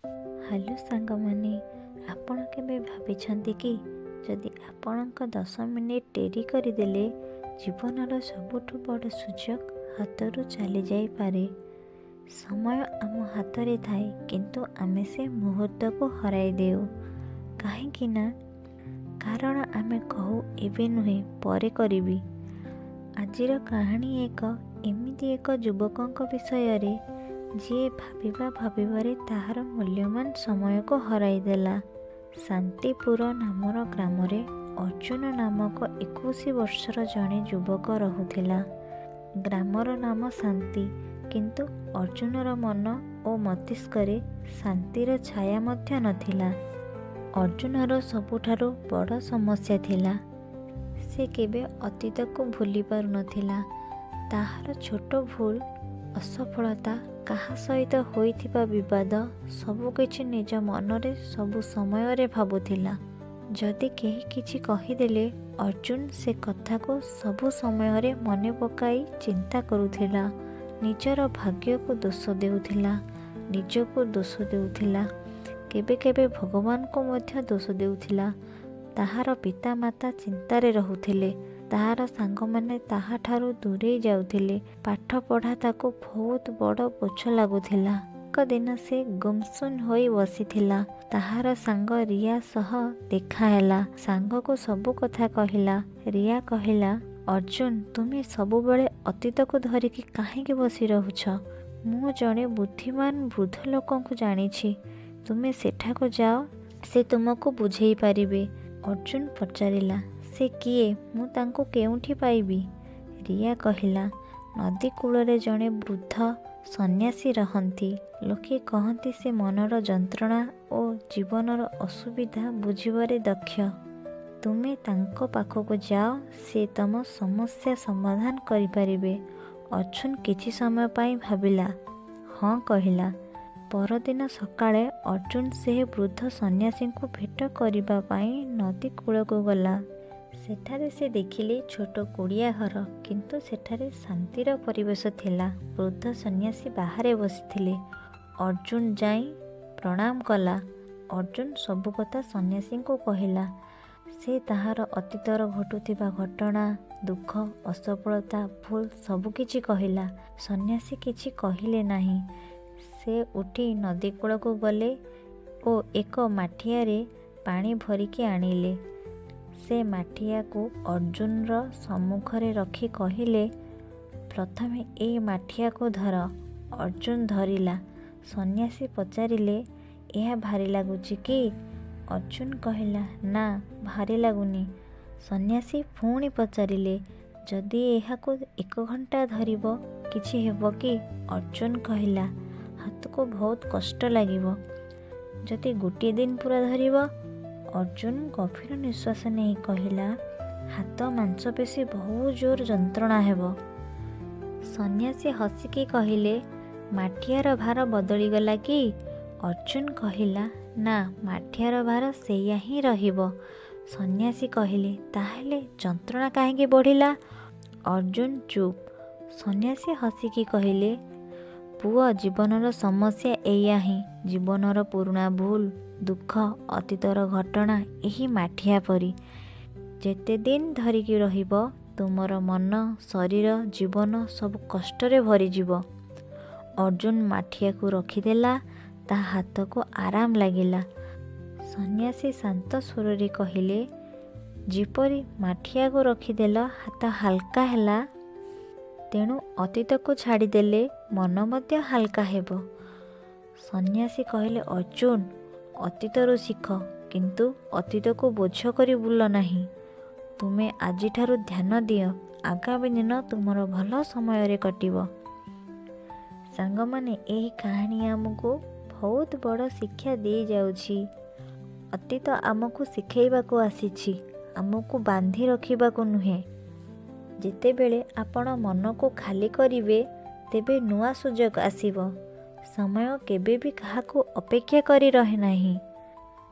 Hello ସାଙ୍ଗମାନେ, ଆପଣ କେବେ ଭାବିଛନ୍ତି କି ଯଦି ଆପଣଙ୍କ 10 ମିନିଟ୍ ଡେରି କରିଦେଲେ ଜୀବନର ସବୁଠୁ ବଡ଼ ସୁଯୋଗ ହାତରୁ ଚାଲିଯାଇପାରେ? ସମୟ ଆମ ହାତରେ ଥାଏ, କିନ୍ତୁ ଆମେ ସେ ମୁହୂର୍ତ୍ତକୁ ହରାଇ ଦେଉ। କାହିଁକି ନା କାରଣ ଆମେ କହୁ, "ଏବେ ନୁହେଁ, ପରେ କରିବି।" ଆଜିର କାହାଣୀ ଏକ ଏମିତି ଏକ ଯୁବକଙ୍କ ବିଷୟରେ, ଯିଏ ଭାବିବା ଭାବିବାରେ ତାହାର ମୂଲ୍ୟବାନ ସମୟକୁ ହରାଇଦେଲା। ଶାନ୍ତିପୁର ନାମର ଗ୍ରାମରେ ଅର୍ଜୁନ ନାମକ 21 ବର୍ଷର ଜଣେ ଯୁବକ ରହୁଥିଲା। ଗ୍ରାମର ନାମ ଶାନ୍ତି, କିନ୍ତୁ ଅର୍ଜୁନର ମନ ଓ ମସ୍ତିଷ୍କରେ ଶାନ୍ତିର ଛାୟା ମଧ୍ୟ ନଥିଲା। ଅର୍ଜୁନର ସବୁଠାରୁ ବଡ଼ ସମସ୍ୟା ଥିଲା, ସେ କେବେ ଅତୀତକୁ ଭୁଲି ପାରୁନଥିଲା। ତାହାର ଛୋଟ ଭୁଲ, ଅସଫଳତା, କାହା ସହିତ ହୋଇଥିବା ବିବାଦ, ସବୁକିଛି ନିଜ ମନରେ ସବୁ ସମୟରେ ଭାବୁଥିଲା। ଯଦି କେହି କିଛି କହିଦେଲେ, ଅର୍ଜୁନ ସେ କଥାକୁ ସବୁ ସମୟରେ ମନେ ପକାଇ ଚିନ୍ତା କରୁଥିଲା। ନିଜର ଭାଗ୍ୟକୁ ଦୋଷ ଦେଉଥିଲା, ନିଜକୁ ଦୋଷ ଦେଉଥିଲା, କେବେ କେବେ ଭଗବାନଙ୍କୁ ମଧ୍ୟ ଦୋଷ ଦେଉଥିଲା। ତାହାର ପିତାମାତା ଚିନ୍ତାରେ ରହୁଥିଲେ। ତାହାର ସାଙ୍ଗମାନେ ତାହାଠାରୁ ଦୂରେଇ ଯାଉଥିଲେ। ପାଠପଢ଼ା ତାକୁ ବହୁତ ବଡ଼ ବୋଝ ଲାଗୁଥିଲା। ଏକ ଦିନ ସେ ଗୁମସୁମ ହୋଇ ବସିଥିଲା। ତାହାର ସାଙ୍ଗ ରିୟା ସହ ଦେଖାହେଲା। ସାଙ୍ଗକୁ ସବୁ କଥା କହିଲା। ରିୟା କହିଲା, "ଅର୍ଜୁନ, ତୁମେ ସବୁବେଳେ ଅତୀତକୁ ଧରିକି କାହିଁକି ବସି ରହୁଛ? ମୁଁ ଜଣେ ବୁଦ୍ଧିମାନ ବୃଦ୍ଧ ଲୋକଙ୍କୁ ଜାଣିଛି। ତୁମେ ସେଠାକୁ ଯାଅ, ସେ ତୁମକୁ ବୁଝେଇ ପାରିବେ।" ଅର୍ଜୁନ ପଚାରିଲା, "ସେ କିଏ? ମୁଁ ତାଙ୍କୁ କେଉଁଠି ପାଇବି?" ରିୟା କହିଲା, "ନଦୀ କୂଳରେ ଜଣେ ବୃଦ୍ଧ ସନ୍ନ୍ୟାସୀ ରହନ୍ତି। ଲୋକେ କହନ୍ତି, ସେ ମନର ଯନ୍ତ୍ରଣା ଓ ଜୀବନର ଅସୁବିଧା ବୁଝିବାରେ ଦକ୍ଷ। ତୁମେ ତାଙ୍କ ପାଖକୁ ଯାଅ, ସେ ତମ ସମସ୍ୟା ସମାଧାନ କରିପାରିବେ।" ଅର୍ଜୁନ କିଛି ସମୟ ପାଇଁ ଭାବିଲା। ହଁ କହିଲା। ପରଦିନ ସକାଳେ ଅର୍ଜୁନ ସେହି ବୃଦ୍ଧ ସନ୍ନ୍ୟାସୀଙ୍କୁ ଭେଟ କରିବା ପାଇଁ ନଦୀ କୂଳକୁ ଗଲା। ସେଠାରେ ସେ ଦେଖିଲେ ଛୋଟ କୁଡ଼ିଆ ଘର, କିନ୍ତୁ ସେଠାରେ ଶାନ୍ତିର ପରିବେଶ ଥିଲା। ବୃଦ୍ଧ ସନ୍ନ୍ୟାସୀ ବାହାରେ ବସିଥିଲେ। ଅର୍ଜୁନ ଯାଇ ପ୍ରଣାମ କଲା। ଅର୍ଜୁନ ସବୁ କଥା ସନ୍ନ୍ୟାସୀଙ୍କୁ କହିଲା। ସେ ତାହାର ଅତୀତର ଘଟୁଥିବା ଘଟଣା, ଦୁଃଖ, ଅସଫଳତା, ଭୁଲ ସବୁକିଛି କହିଲା। ସନ୍ନ୍ୟାସୀ କିଛି କହିଲେ ନାହିଁ। ସେ ଉଠି ନଦୀ କୂଳକୁ ଗଲେ ଓ ଏକ ମାଠିଆରେ ପାଣି ଭରିକି ଆଣିଲେ। ସେ ମାଠିଆକୁ ଅର୍ଜୁନର ସମ୍ମୁଖରେ ରଖି କହିଲେ, "ପ୍ରଥମେ ଏଇ ମାଠିଆକୁ ଧର।" ଅର୍ଜୁନ ଧରିଲା। ସନ୍ନ୍ୟାସୀ ପଚାରିଲେ, "ଏହା ଭାରି ଲାଗୁଛି କି?" ଅର୍ଜୁନ କହିଲା, "ନା, ଭାରି ଲାଗୁନି।" ସନ୍ନ୍ୟାସୀ ପୁଣି ପଚାରିଲେ, "ଯଦି ଏହାକୁ ଏକ ଘଣ୍ଟା ଧରିବ, କିଛି ହେବ କି?" ଅର୍ଜୁନ କହିଲା, "ହାତକୁ ବହୁତ କଷ୍ଟ ଲାଗିବ।" "ଯଦି ଗୋଟିଏ ଦିନ ପୂରା ଧରିବ?" ଅର୍ଜୁନ ଗଭୀର ନିଶ୍ୱାସ ନେଇ କହିଲା, "ହାତ ମାଂସପେଶୀ ବହୁତ ଜୋର ଯନ୍ତ୍ରଣା ହେବ।" ସନ୍ନ୍ୟାସୀ ହସିକି କହିଲେ, "ମାଠିଆର ଭାର ବଦଳିଗଲା କି?" ଅର୍ଜୁନ କହିଲା, "ନା, ମାଠିଆର ଭାର ସେଇଆ ହିଁ ରହିବ।" ସନ୍ନ୍ୟାସୀ କହିଲେ, "ତାହେଲେ ଯନ୍ତ୍ରଣା କାହିଁକି ବଢ଼ିଲା?" ଅର୍ଜୁନ ଚୁପ୍। ସନ୍ନ୍ୟାସୀ ହସିକି କହିଲେ, "ପୁଅ, ଜୀବନର ସମସ୍ୟା ଏଇଆ ହିଁ। ଜୀବନର ପୁରୁଣା ଭୁଲ, ଦୁଃଖ, ଅତୀତର ଘଟଣା ଏହି ମାଠିଆ ପରି। ଯେତେ ଦିନ ଧରିକି ରହିବ, ତୁମର ମନ, ଶରୀର, ଜୀବନ ସବୁ କଷ୍ଟରେ ଭରିଯିବ।" ଅର୍ଜୁନ ମାଠିଆକୁ ରଖିଦେଲା। ତା ହାତକୁ ଆରାମ ଲାଗିଲା। ସନ୍ନ୍ୟାସୀ ଶାନ୍ତ ସ୍ୱରରେ କହିଲେ, "ଯେପରି ମାଠିଆକୁ ରଖିଦେଲ, ହାତ ହାଲକା ହେଲା, ତେଣୁ ଅତୀତକୁ ଛାଡ଼ିଦେଲେ ମନ ମଧ୍ୟ ହାଲକା ହେବ।" ସନ୍ନ୍ୟାସୀ କହିଲେ, "ଅର୍ଜୁନ, ଅତୀତରୁ ଶିଖ, କିନ୍ତୁ ଅତୀତକୁ ବୋଝ କରି ବୁଲ ନାହିଁ। ତୁମେ ଆଜିଠାରୁ ଧ୍ୟାନ ଦିଅ, ଆଗାମୀ ଦିନ ତୁମର ଭଲ ସମୟରେ କଟିବ।" ସାଙ୍ଗମାନେ, ଏହି କାହାଣୀ ଆମକୁ ବହୁତ ବଡ଼ ଶିକ୍ଷା ଦେଇଯାଉଛି। ଅତୀତ ଆମକୁ ଶିଖେଇବାକୁ ଆସିଛି, ଆମକୁ ବାନ୍ଧି ରଖିବାକୁ ନୁହେଁ। ଯେତେବେଳେ ଆପଣ ମନକୁ ଖାଲି କରିବେ, ତେବେ ନୂଆ ସୁଯୋଗ ଆସିବ। ସମୟ କେବେ ବି କାହାକୁ ଅପେକ୍ଷା କରି ରହେ ନାହିଁ।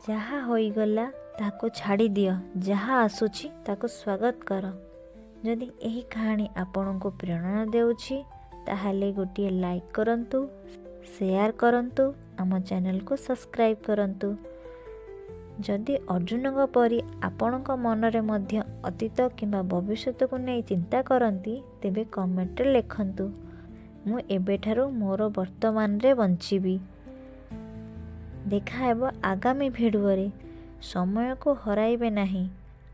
ଯାହା ହୋଇଗଲା, ତାହାକୁ ଛାଡ଼ିଦିଅ। ଯାହା ଆସୁଛି, ତାକୁ ସ୍ୱାଗତ କର। ଯଦି ଏହି କାହାଣୀ ଆପଣଙ୍କୁ ପ୍ରେରଣା ଦେଉଛି, ତାହେଲେ ଗୋଟିଏ ଲାଇକ୍ କରନ୍ତୁ, ସେୟାର କରନ୍ତୁ, ଆମ ଚ୍ୟାନେଲକୁ ସବସ୍କ୍ରାଇବ୍ କରନ୍ତୁ। ଯଦି ଅର୍ଜୁନଙ୍କ ପରି ଆପଣଙ୍କ ମନରେ ମଧ୍ୟ ଅତୀତ କିମ୍ବା ଭବିଷ୍ୟତକୁ ନେଇ ଚିନ୍ତା କରନ୍ତି, ତେବେ କମେଣ୍ଟରେ ଲେଖନ୍ତୁ, ମୁଁ ଏବେଠାରୁ ମୋର ବର୍ତ୍ତମାନରେ ବଞ୍ଚିବି। ଦେଖାହେବ ଆଗାମୀ ଭିଡ଼ିଓରେ। ସମୟକୁ ହରାଇବେ ନାହିଁ,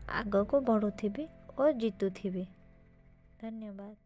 ଆଗକୁ ବଢ଼ୁଥିବେ ଓ ଜିତୁଥିବେ। ଧନ୍ୟବାଦ।